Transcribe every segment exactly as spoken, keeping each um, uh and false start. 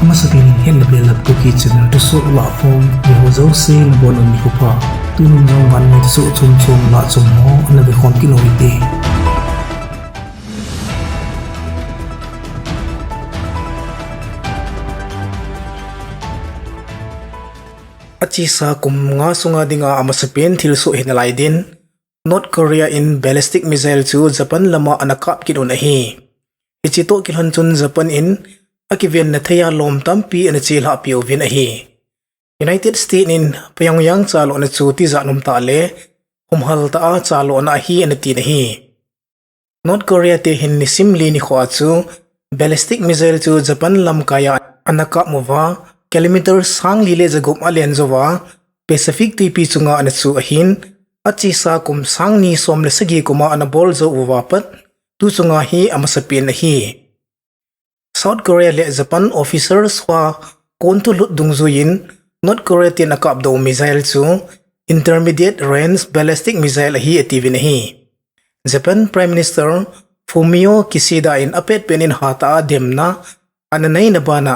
Amasapen in hetna belap Kuki channel thusoh lahkhom, miho jouse nabonun nikho pha. Tuni jong vannoi thusoh chomchom lahchom ho ana vekhom kit u hite. Achesa kum nga sunga dinga amasapen thilsoh hi nalai din, North Korea in ballistic missile chu Japan lama ana kap kit un ahi. Hiche toh kilhon chun Japan in akivenna theiya lom tampi ana chelhah peuvin ahi. United States in Pyongyang chalona chu tijat umtah le humhal tah a chalona ahi ana tin ahi. North Korea te hin nisim li nikhoa chu ballistic missile chu Japan lamkaiya ana kap uva, kilometer sang li le jagup alen jouva Pacific twipi chunga ana chu ahin, achesa kum sang ni som le sagi kuma ana bol jou uva pat, tuchunga hi amasapen ahi. South Korea le Japan officers hoa kon thulhut dungjuiyin North Korea ten akapdoh missile chu intermediate range ballistic missile ahi atiuvin ahi. Japan Prime Minister Fumio Kishida in apetpen in hatah a demna ana neina bana,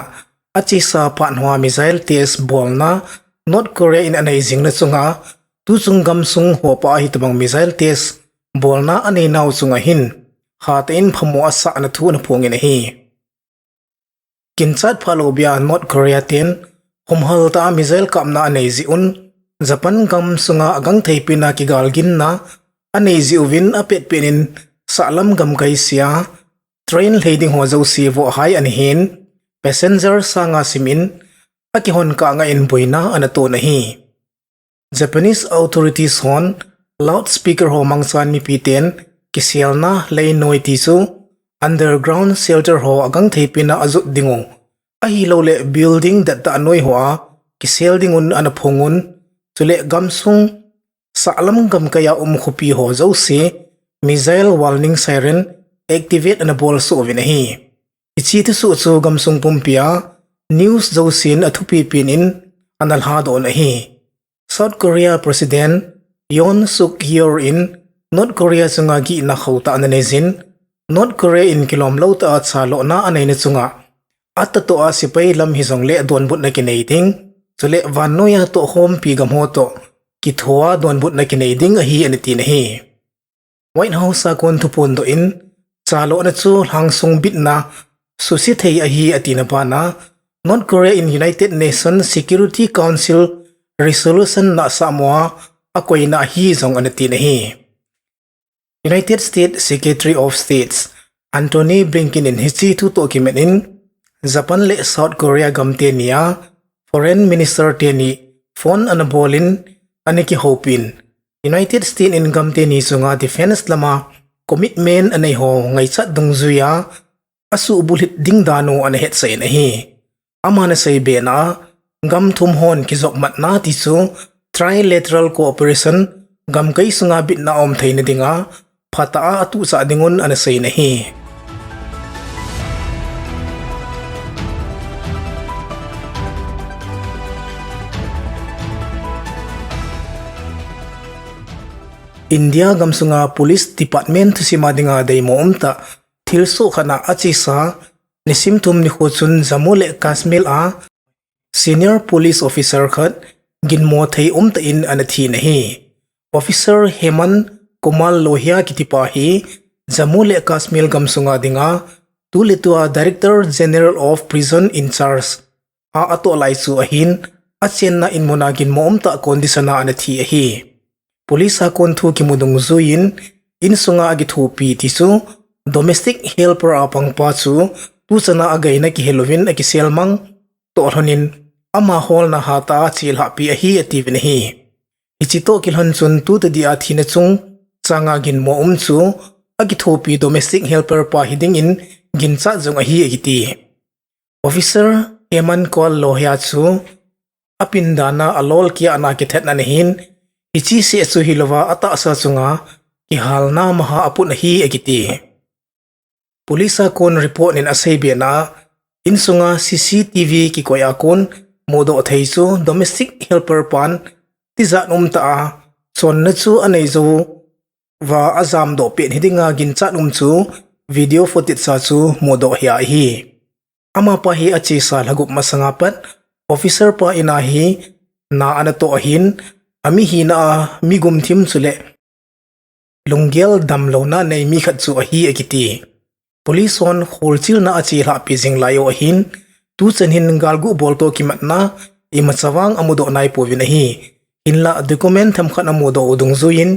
achesa phat hoa missile test bolna North Korea in anei jingna chunga, tuchung gamsung hopa a hitobang missile test bolna aneinau chunga hin hatah in phamo asahna thu ana phongin ahi. Kinchat phalou bia North Korea ten humhal tah a missile kapna anei jeh un, Japan gamsunga agangthei pena kigalginna anei jeh uvin apetpen in sahlam gamkai sea train lhei ding ho jouse vohhai ana hin, passenger sanga simin akihon kah ngah in boina ana ton ahi. Japanese authorities hon loudspeaker ho mangchan mipiten kiselna leinoi ti chu underground shelter ho agangthei pena ajot dingu, ahilouleh building dettah noi hoa kisel dingun ana phongun, chule gamsung sahlam gamkaiya um khopi ho jouse missile warning siren activate ana bolsoh uvin ahi. Hiche thusoh chu gamsung pumpia news jousen athupipin in ana lhadoh un ahi. South Korea President Yoon Suk Yeol in North Korea chunga gihna khotah ana neijin, North Korea in kilomlou tah a chalona aneina chunga atahtoh a sepai lam hijongle donbutna kinei ding, chule vannoiya tohkhompi gamho toh kithoa donbutna kinei ding ahi ana tin ahi. White House a kon thuphondoh in, chalona chu lhangsung bitna suse thei ahi atina bana, North Korea in United Nations Security Council resolution nahsahmoa akoina ahi jong ana tin ahi. United States Secretary of State Antony Blinken in hiche thu toh kimat in, Japan le South Korea gamteni a Foreign Minister teni phone ana bolin ana kihoupin, United States in gamteni chunga defence lama commitment aneiho ngaichat dungjuiya asuhbulhit ding dan u ana hetsah in ahi. Aman asei bena, gam thum hon kijopmatna ti chu trilateral cooperation gamkai sunga bitna aum theina dinga phatah a atuhsah dingun ana seiyin ahi. India gamsunga Police Department thusima dinga deimo umtah thilsoh khatna achesa nisim thum nikho chun Jammu le Kashmir a senior police officer khat ginmo thei umtah in ana thi in ahi. Officer Hemant Kumar Lohia kitipa hi Jammu le Kashmir gamsunga dinga tuletua Director General of Prison in Charge a atoh lai chu ahin, achenna inmuna ginmo umtah condition a ana thi ahi. Police a kon thu kimu dungjuiyin, insunga akithopi ti chu domestic helper a pangpa chu tuchana againa kihel uvin akisel mang toh lhonin, ama holna hatah a chelhahpi ahi atiuvin ahi. Hiche toh kilhon chun tutadi a thina chungchanga ginmo um chu akithopi domestic helper pa hidingin ginchat jong ahi akiti. Officer Hemant Kumar Lohia chu apindana alol kiahna kithetna ahin, hiche seh chu hilouva atahsa chunga kihalna maha apun ahi akiti. Police a kon report in asei bena, insunga C C T V kikoi a kon mudoh thei chu domestic helper pan tijat umtah a chonna chu anei jouva ajamdoh pet hidinga ginchat um chu video footage a chu mudoh hia ahi. Amapa hi achesa lhagup masanga pat officer pa in a hi na ana toh ahin, ami hina a mi gumthim chule lunggel damlouna nei mi khat chu ahi akiti. Police hon kholchilna achelhahpi jing lai u ahin, tuchan hin galguh bol toh kimatna imacha vang amudoh naipouvin ahi. Hinlah document themkhat amudoh u dungjuiyin,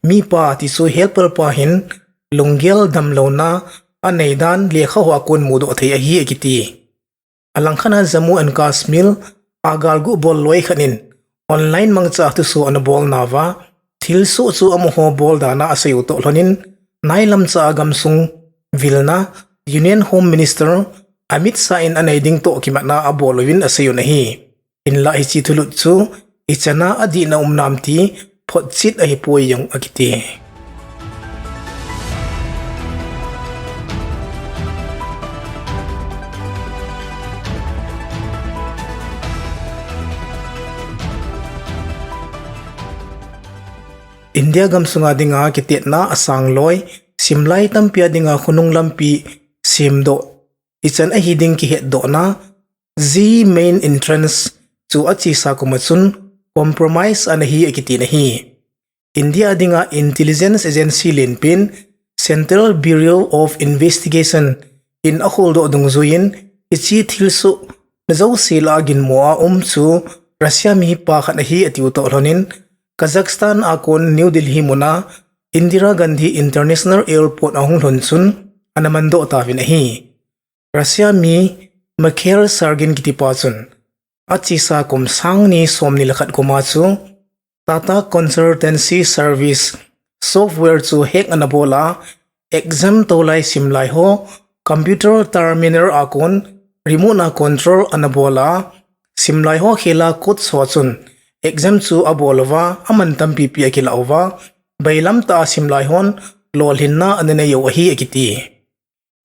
mipa tichu helper pa hin lunggel damlouna anei dan lekhaho a kon mudoh thei ahi akiti. Alangkhat a Jammu and Kashmir a galguh bol loi khat in online mangcha thusoh ana bolnauva, thilsoh chu amaho bol dan a asei u toh lhonin, nailamcha a gamsung vilna Union Home Minister Amit Shah in anei ding toh kimatna abol uvin asei u ahi. Hinlah hiche thulut chu ichan a adihna um nam ti photchet ahipoi jong akiti. India gamsunga dinga kitetna asang loi, simlai tampia dinga khonung lampi semdoh, ichan ahi ding kihetdohna, Zee Main Entrance chu achesa kuma chun compromise ana hi akiti ahi. India dinga intelligence agency lenpen Central Bureau of Investigation in akholdoh dungjuiyin, hiche thilsoh najouse lah a ginmo a um chu Russia mipa khat ahi atiu toh lhonin, Kazakhstan a kon New Delhi muna Indira Gandhi International Airport ahung lhun chun ana mandoh tauvin ahi. Russia mi Mikhail Shagin kitipa chun achesa kum sang ni somni le khat kuma chu Tata Consultancy Service software chu hack ana bol a, exam tolai simlai ho computer terminal a kon remote a control ana bol a, simlai ho khela coach ho chun exam chu abol uva, aman tampipi akilah uva, bailam tah a simlai hon lolhinna ana nei u ahi akiti.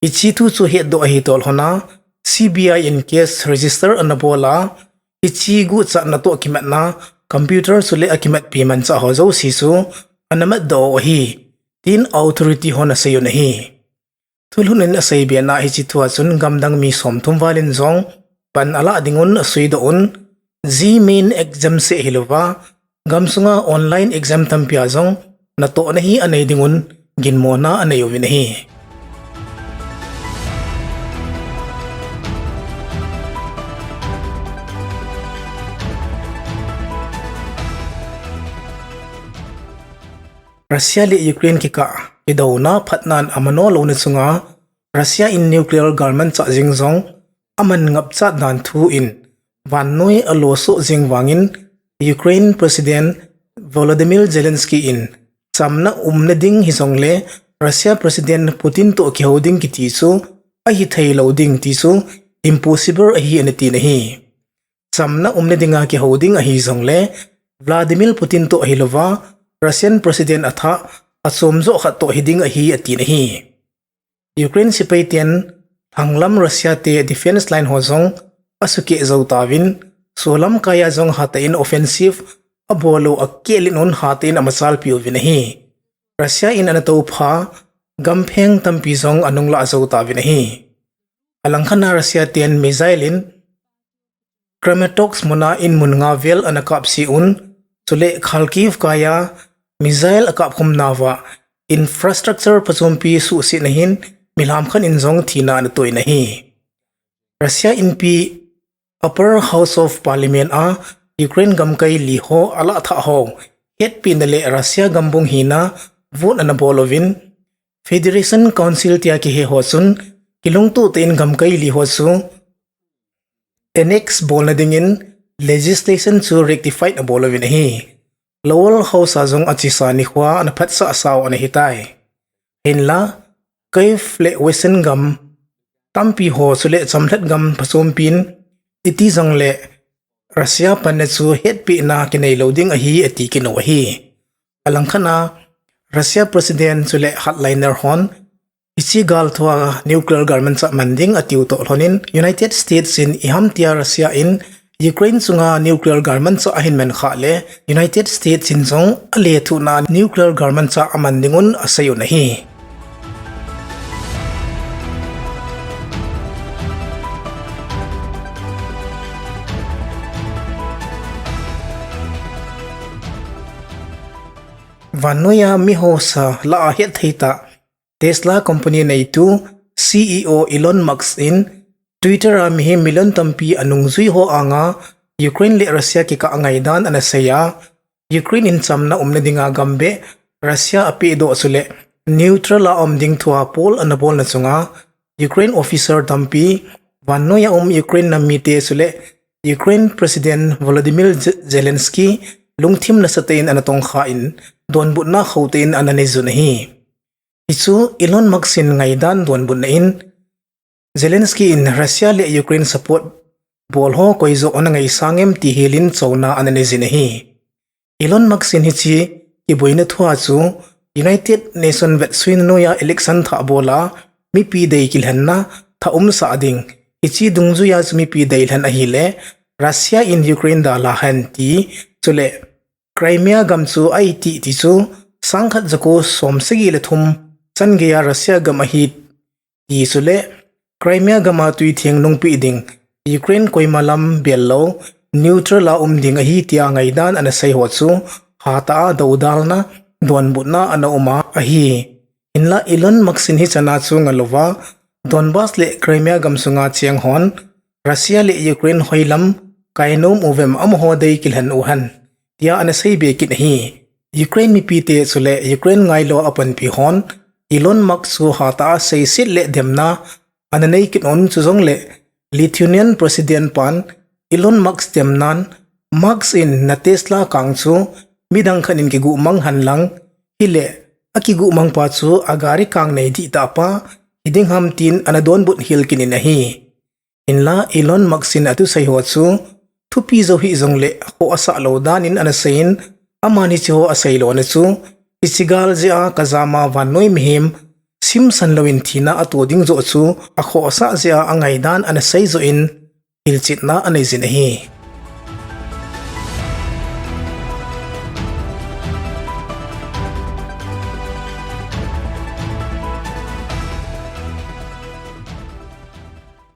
Hiche thu chu hetdoh ahi toh lhona, C B I in case register ana bol a, hiche guhchatna toh kimatna computer chule akimatpi manchah ho jouse chu ana matdoh u ahi, tin authority hon asei u ahi. Thulhun in asei bena hiche thu a chun gamdang mi somthum val in jong pan alah dingun asuidoh un, Zee Main Exam seh hilouva, gamsunga online exam tampi a jong natohna hi anei dingun ginmona anei uvin ahi. Russia le Ukraine kikah kidouna phatnan amano louna chunga Russia in nuclear galmanchah jing jong aman ngapchat dan thu in vannoi alosoh jing vangin Ukraine President Volodymyr Zelensky in chamna umna ding hijongle Russia President Putin toh kihou ding kiti chu ahithei lou ding ti chu impossible ahi ana tin ahi. Chamna umna dinga kihou ding ahi jongle Vladimir Putin toh ahilouva Russian President athah achom joh khat toh hiding ahi atin ahi. Ukraine sepai ten lhanglam Russia te defense line ho jong asukeh jou tauvin, solam kaiya jong hatah in offensive abol u akeh len un hatah in amachalpi uvin ahi. Russia in ana toupha gampheng tampi jong anunglah jou tauvin ahi. Alangkhat a Russia ten missile in Kramatorsk muna in mun nga vel ana kapse un, chule Kharkiv kaiya missile akapkhum nauva infrastructure phachompi suhsetna hin milham khat in jong thina ana toh in ahi. Russia inpi Upper House of Parliament a Ukraine gamkai li ho alah thah ho hetpina le Russia gambung hina vote ana bol uvin, Federation Council tia kihe ho chun kilungtoh tah in gamkai li ho chu annex bolna dingin legislation chu rectified abol uvin ahi. Lower House a jong achesa nikhoa ana phatsah sao ana hitai. Hinla, Kyiv le Western gam tampi ho chule chamlhat gam phachompin iti jongle Russia panna chu hetpina kinei lou ding ahi ati kit u ahi. Alangkhat a Russia President chule hardliner hon hiche galthua nuclear galmanchah man ding atiu toh lhonin United States in iham tia Russia in Ukraine chunga nuclear galmanchah ahin mankhah le United States in jong alethuhna nuclear galmanchah aman dingun asei u ahi. Vannoiya miho sa lah a hetthei tah Tesla company neitu C E O Elon Musk in Twitter a mihem million tampi anungjui ho anga Ukraine le Russia kikah ngaidan ana seiya, Ukraine in chamna umna dinga gambeh Russia apehdoh chule neutral a um ding thua pol ana bolna chunga Ukraine officer tampi, vannoiya um Ukraine nam mite chule Ukraine President Volodymyr Ze-, Zelensky lungthim nasatah in ana tongkha in donbutna khotah in ana neijun ahi. Hichu Elon Musk in ngaidan donbutna in Zelensky in Russia le Ukraine support bol ho koijoh ana ngaisang em ti helin chouna ana neijin ahi. Elon Musk in hiche kiboina thua chu United Nation vetsuina noiya election thah bola mipi dei kilhenna thah umsah ding, hiche dungjuiya chu mipi deilhen ahile Russia in Ukraine dalha hen ti, chule Crimea gam chu aitih ti chu sangkhat jako somsagi le thum changeiya Russia gam ahi ti chule Crimea gama twitheng nungpeh ding, Ukraine koima lam bellou neutral a um ding ahi tia ngaidan ana seiho chu hatah a doudalna, donbutna ana uma ahi. Hinla Elon Musk in hichana chu ngalouva Donbas le Crimea gamsunga cheng hon Russia le Ukraine hoilam kainom uvem, amaho dei kilhen uhen tia ana seibe kit ahi. Ukraine mipite chule Ukraine ngailua apanpi hon Elon Musk chu hatah a seiset le demna ana neikit un, chujongle Lithuanian President pan Elon Musk demnan Musk in na Tesla kang chu midang khat in kiguhmang henlang, hile akiguhmangpa chu agari kang nei dihtahpa hiding ham tin ana donbut hel kit in ahi. Hinla Elon Musk in athuseiho chu thupi jou hih jongle khoh asah lou danin ana seiyin, amani hicheho aseilona chu hiche gal jeh a kajama vannoi mihem simsan louvin thina ato ding joh chu akhohsah jeh a angaidan ana seijoh in hilchetna aneijin ahi.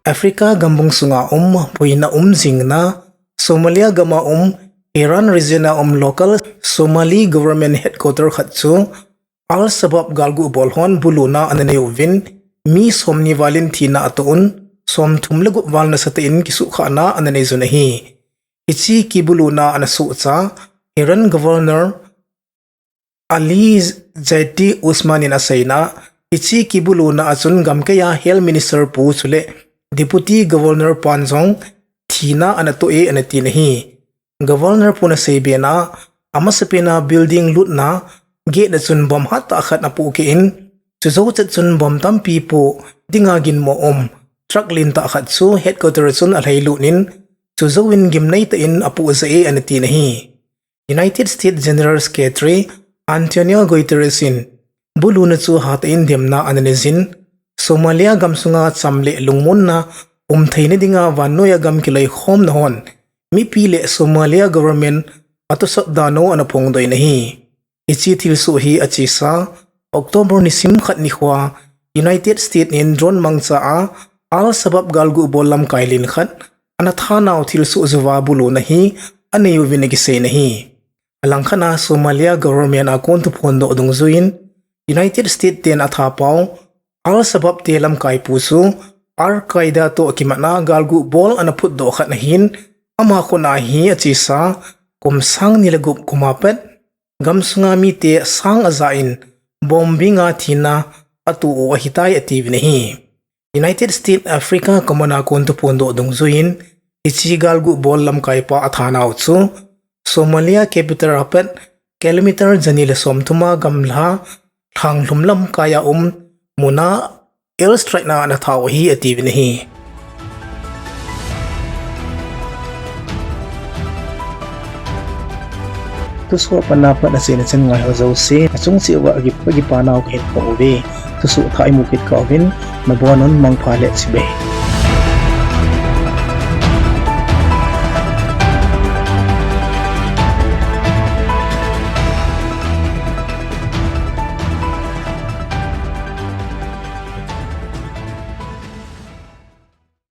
Africa gambung sunga um, boina um jingna, Somalia gama um, Hiran region a um local Somali government headquarter khat chu Al-Shabaab galguh bol hon buluna ana neiuvin, mi somni valin thina atoh un, somthum le gup val nasatah in kisuhkhahna ana neijun ahi. Hiche kibuluna ana sohcha Hiran Governor Ali Zaidi Usman in aseina, hiche kibuluna a chun gamkeiya Health Minister pu chule Deputy Governor pan jong thina ana toh e ana tin ahi. Governor pun aseibena, amasapena building lutna gate a chun bomb hattah khat apohkeh in, chujou chet chun bomb tampi poh dinga ginmo um truck lentah khat chu headquarter a chun alhailut in, chujouvin gimneitah in apohjah e ana tin ahi. United States General Secretary Antonio Guterres in buluna chu hatah in demna ana neijin, Somalia gamsunga cham le lungmonna umtheina dinga vannoiya gam kiloikhomna hon mipi le Somalia government atosot dan u ana phongdoh in ahi. Hiche thilsoh hi achesa October nisim khat nikhoa United States in drone mangcha a Al-Shabaab galguh bol lamkai len khat ana thanau thilsoh jouva buluna hi aneiuvin akisei in ahi. Alangkhat a Somalia government a kon thuphondoh dungjuiyin United States ten athaphau Al-Shabaab te lamkaipu chu Al-Qaeda toh kimatna galguh bol ana phutdoh khat ahin, ama khutna hi achesa kum sang ni le gup kuma pat gamsunga mite sang aja in bombing a thina ato u ahitai atiuvin ahi. United States Africa Command a kon thuphondoh dungjuiyin hiche galguh bol lamkaipa athanau chu Somalia capital a pat kilometer jani le somthum a gamla lhanglhum lamkaiya um muna airstrike na ana thau ahi atiuvin ahi. Thusoh apanna pat achaina chan ngaiho jouse achung cheh uva akipa, akipanau kahin phong uve. Thusoh thah imu kit kah uvin, nabonun mangpha le chibai.